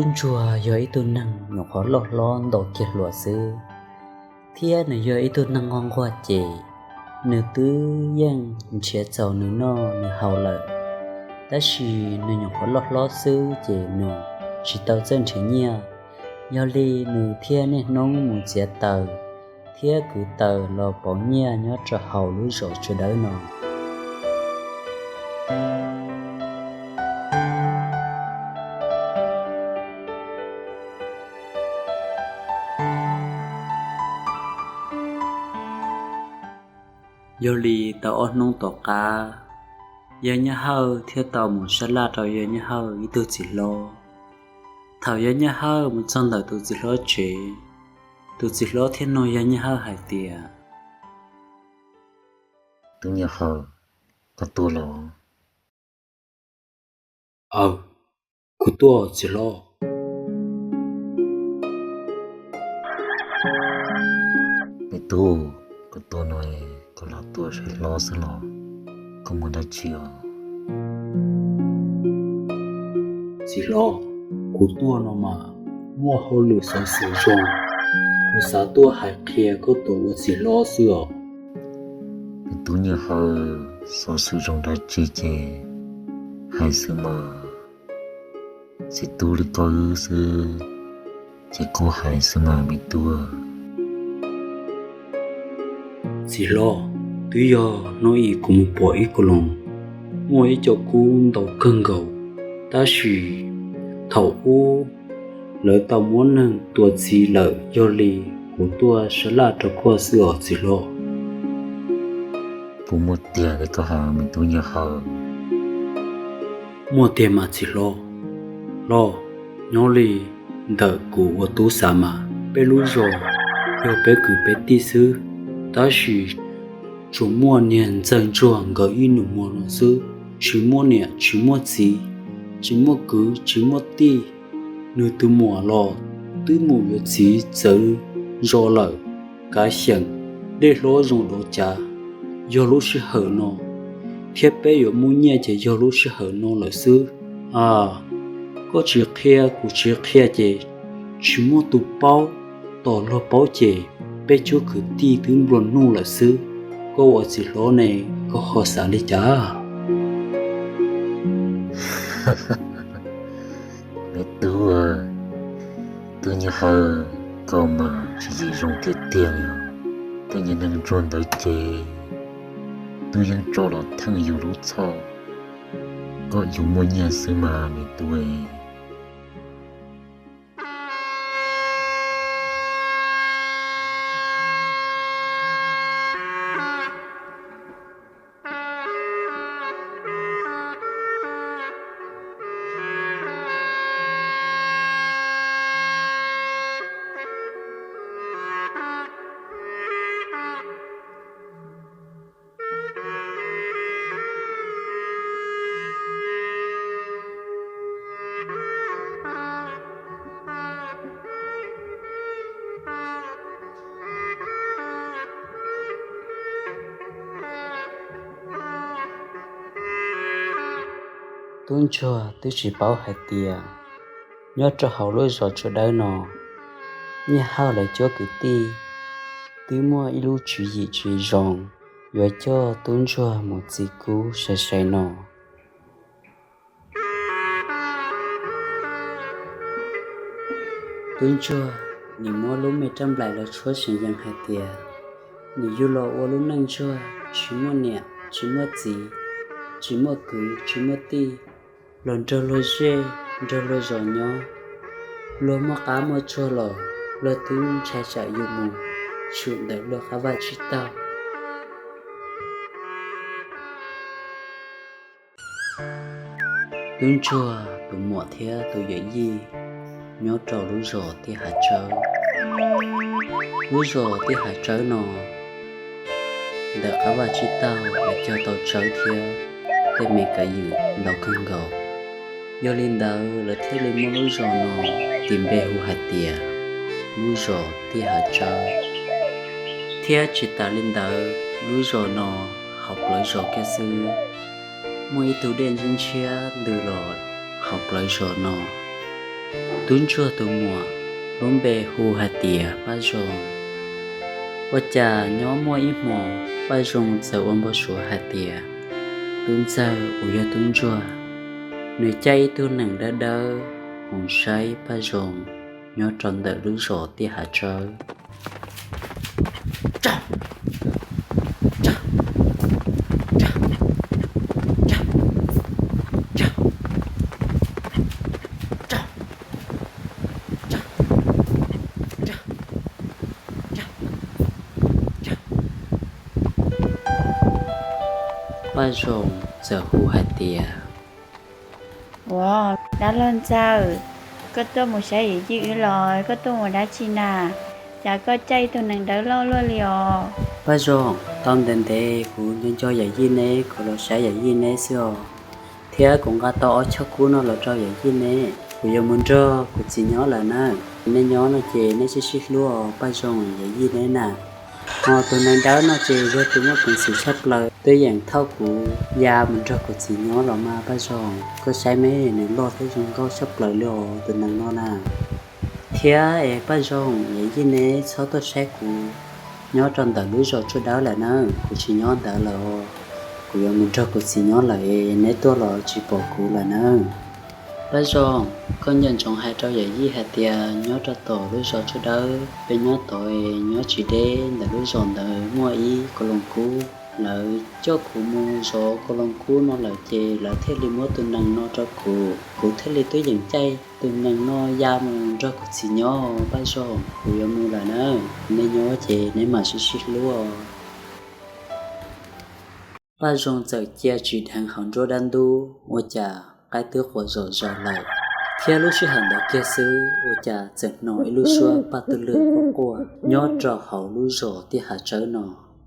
Tub ntsuag yog ib tug neeg nyuam qhuav loj hlob ntau kiag hluas xwb, thiab nws yog ib tug neeg nquag nquag ces nws twb yeej nrhiav txaus nws noj nws haus lawm, tab sis nws nyuam qhuav loj hlob xwb ces nws tsis tau txawj nrhiav nyiaj, yog li nws thiaj niaj hnub mus txiav taws thiab kwv taws los pauv nyiaj nyob rau hauv lub zos Tsua Dawb no. Yog li tau ob hnub tom qab, yawg Nyab Hawj thiaj tau mus sab laj rau yawg Nyab Hawj ib tug txiv hlob. Thaum yawg Nyab Hawj mus txog ntawm tus txiv hlob tsev, tus txiv hlob thiaj nug yawg Nyab Hawj hais tias, Tub Nyab Hawj, koj tuaj los? Aw, kuv tuaj txiv hlob. Me tub, koj tuaj no, koj los tuaj saib hlob xwb los? Koj muaj dab tsi os? Txiv hlob, kuv tuaj no mas muaj hauj lwm xov xwm zoo, kuv xav tuaj hais qhia koj tus ua txiv hlob xwb os. Me tub Nyab Hawj, xov xwm zoo dab tsi ces hais xwb mas. Txiv tub li koj wb xwb, ces koj hais xwb mas me tub. Txiv hlob, twb yog hnub ib kuv mus pom ib ko loos, muaj ib co kub ntau kawg nkaus, tab sis thaum ub lawv tau muab neeg tua txi lawm, yog li kuv tuaj sab laj rau koj xwb os txiv hlob. Puas muaj tiag li koj hais me tub Nyab Hawj? Muaj tiag mas txiv hlob. Hlob, nyob li ntawm kuv ua tub xav mas peb lub zos yog peb kwv peb tij xwb, tab sis tsuas muaj niag ntxawg ntsuag nkawd ib nus muag no xwb, tsis muaj niam tsis muaj txiv, tsis muaj kwv tsis muaj tij. Nws tus muam los twb mus yuav txiv txawv zos lawm, kav xyeem dej hlob zoo dov cav, yog lub sij hawm no, thiab peb yuav muaj nyiaj ces yog lub sij hawm no lawm xwb. A, koj tsis qhia kuv tsis qhia ces tsis muaj tus paub, tos luag paub ces peb cuab kwv tij twb nplua nuj lawm xwb. Koj ua txiv hlob ne, koj ho xav li cas? Me tub, tub Nyab Hawj, koj mas tswv yim zoo tiag tiag li os. Tej niag neeg ntsuag ntawd ces twb yeej tso los theej yus lub txhoj, kom yus muaj nyiaj xwb mas me tub. Tub ntsuag twb tsis paub hais tias nyob rau hauv lub zos Tsua Dawb no, Nyab Hawj lawv cuab kwv tij twb muaj ib lub tswv yim tsis zoo yuav coj tub ntsuag mus txi kub sai sai no. Tub ntsuag nim muab lub me rab nplaim los tshuab seev yees hais tias nim yug los ua lub neej ntsuag tsis muaj niam tsis muaj txiv, tsis muaj kwv tsis muaj tij, los nrog luag zej nrog luag zos nyob. Luag muaj qab muaj tsuag los luag twb ntshai tsam yus mus tshwm ntawm luag qab vaj tsib taug. Tub ntsuag tus muam thiab tus yawm yij nyob rau lub zos Tiaj Hav Tsawb. Lub zos Tiaj Hav Tsawb no ntawm qab vaj tsib taug lawv cog tau tsawb thiab tej me kav ywm ntau kawg nkaus. Yog li ntawd lawv thiaj li muab lub zos no tis npe hu hais tias lub zos Tiaj Hav Tsawb. Thiab tsis tas li ntawd, lub zos no hauv plawv zos kiag xwb, muaj ib tug dej ntshiab ntshiab ntws los hauv plawv zos no. Tub ntsuag tus muam lub npe hu hais tias Paj Zoo. Ua cas nyob muaj ib hmos Paj Zoo txawm ua npau suav hais tias tub ntxawg uas yog tub ntsuag, nws caij ib tug nees dawb dawb mus saib Paj Zoo nyob rau ntawm lub zos Tiaj Hav Tsawb. Paj Zoo txawm hu hais tias, Ua, dab laug ntxawg, koj tuaj mus saib yawm yij wb los koj tuaj mus dab tsi na? Cas koj caij ib tug nees dawb loj luaj li os? Paj Zoo, tau ntev ntev kuv nco nco yawm yij neb, kuv los saib yawm yij neb xwb os. Thiab kuv nqa tau ob choj kub no los rau yawm yij neb, kuv yuav mus nrog kuv txiv nyob lawm na. Nej nyob no ces nej sib sib hlub os Paj Zoo yawm yij neb na. Ho tus nees dawb no ces yog tus muaj peev xwm tshaj plaws, twb yeem thauj kuv ya mus nrog kuv txiv nyob los mas Paj Zoo. Koj saib me, nws loj thiab zoo nkauj tshaj plaws li os tus nees no na. Thiab es Paj Zoo, yawm yij neb txhob tuaj saib kuv nyob rau ntawm lub zos Tsuas Dawb lawm na, kuv tsis nyob ntawd lawm os. Kuv yuav mus nrog kuv txiv nyob lawm es neb tuaj los tsis pom kuv lawm na. Paj Zoo, koj nco ntsoov hais rau yawm yij hais tias nyob rau tom lub zos Tsuas Dawb peb nyob tod es nyob tsis deb ntawm lub zos ntawd muaj ib kos loos kub. Lawv coj kuv mus zov kos loos kub no lawm ces lawv thiaj li muab tus nees no rau kuv, kuv thiaj li twb yeem caij tus nees no ya mus nrog kuv txiv nyob. Paj Zoo, kuv yuav mus lawm na, nej nyob ces neb mam sib sib hlub os. Paj Zoo txawm cia tsis dheev hauv nruab dab ntub, ua cas qaib twb qua zom zaws lawm. Thiab lub sij hawm ntawd kiag xwb ua cas txawm hnov ib lub suab paj twg lwg quaj quaj nyob rau hauv lub zos Tiaj Hav Tsawb no.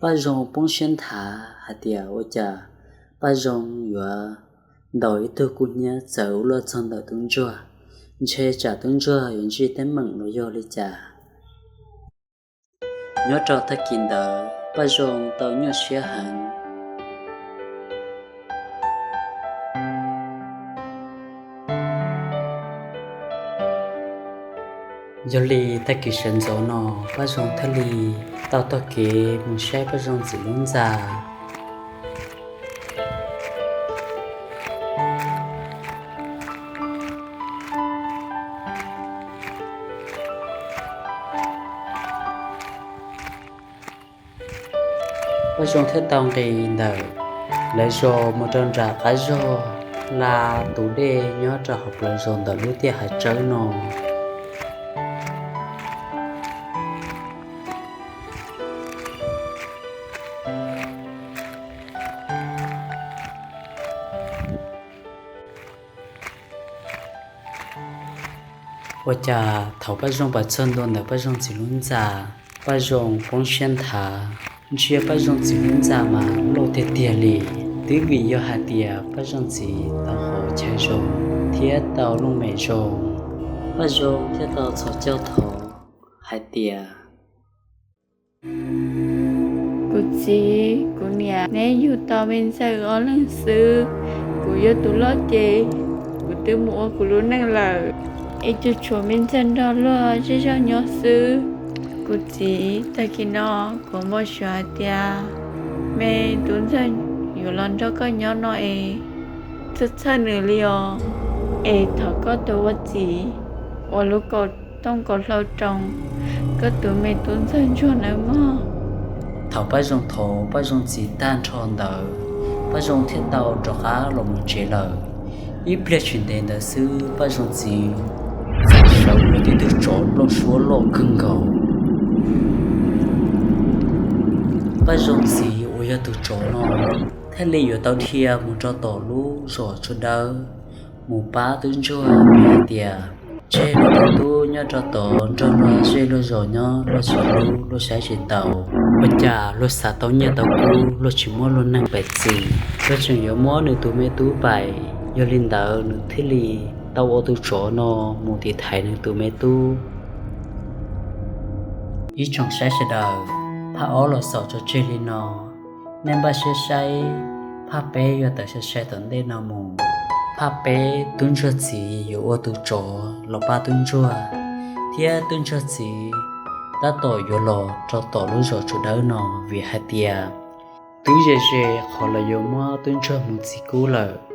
Paj Zoo poob siab nthav hais tias ua cas Paj Zoo yuav ntaus ib tug kub hnyiab txawv ua luaj txog ntawm tub ntsuag, ntshe tsam tub ntsuag yuav ntsib teeb meem los yog li cas. Nyob rau tag kis ntawd Paj Zoo tau nyuaj siab heev. Yog li tag kis sawv ntxov no Paj Zoo thiaj li tau taug kev mus saib Paj Zoo txiv lub ntxa. Paj Zoo thiaj tau nqis ntawm lawv zos mus rau nram qab zos hla tus dej nyob rau hauv plawv zos ntawm lub Tiaj Hav Tsawb no. Ua cas thaum Paj Zoo pais txog ntua ntawm Paj Zoo txiv lub ntxa, Paj Zoo poob siab nthav, ntsia Paj Zoo txiv lub ntxa mas loj tiag tiag li. Twb vim yog hais tias Paj Zoo txiv tau haus chaw zoo thiab tau looj mem zoo. Paj Zoo thiaj tau txhos caug thov hais tias, Kuv txiv, kuv niam, neb yug tau me ntxawg ob leeg xwb. Kuv yog tus loj ces kuv twb mus ua kuv lub neej lawm, es tsuas tshuav me ntxawg nrog luag zej zog nyob xwb. Kuv txiv, tag kis no kuv npau suav hais tias me tub ntxawg yuav los nrog koj nyob no es txhawj txhawj nws li os. Es thov koj tus ua txiv ua lub kaum tooj kaum hlau roos koj tus me tub ntxawg ntsuag nawb mog. Thaum Paj Zoo thov Paj Zoo txiv tag nrho ntawd, Paj Zoo thiaj tau rov qab los mus tsev lawm. Ib pliag tsis ntev ntawd xwb Paj Zoo txiv txawm sawv los tib tug tsov nplooj suab loj kawg nkaus. Paj Zoo txiv uas yog tus tsov no thiaj li yuav tau dhia mus rau tom lub zos Tsuas Dawb mus pab tub ntsuag hais tias tseg luag tus tub nyob rau tod nrog luag zej luag zos nyob luag tsis hlub luag saib tsis taus, ua cas luag xav tau nyiaj tau kub luag tsis muab luag neeg pes txi, luag tseem yuav muab nws tus me tub pais. Yog li ntawd nws thiaj li tau ua tus tsov no mus tiv thaiv nws tus me tub. Ib tsoom saib sawv daws, phaj ob los xaus tso tseg li no, nej npaj siab saib phaj peb yuav tawm sai sai tom ntej no mus. Phaj peb, tub ntsuag txiv yuav ua tus tsov los pab tub ntsuag, thiab tub ntsuag txiv tab tom yuav los rau tom lub zos Tsua Dawb no, vim hais tias twb ze ze qhov lawv yuav muab tub ntsuag mus txi kub lawm.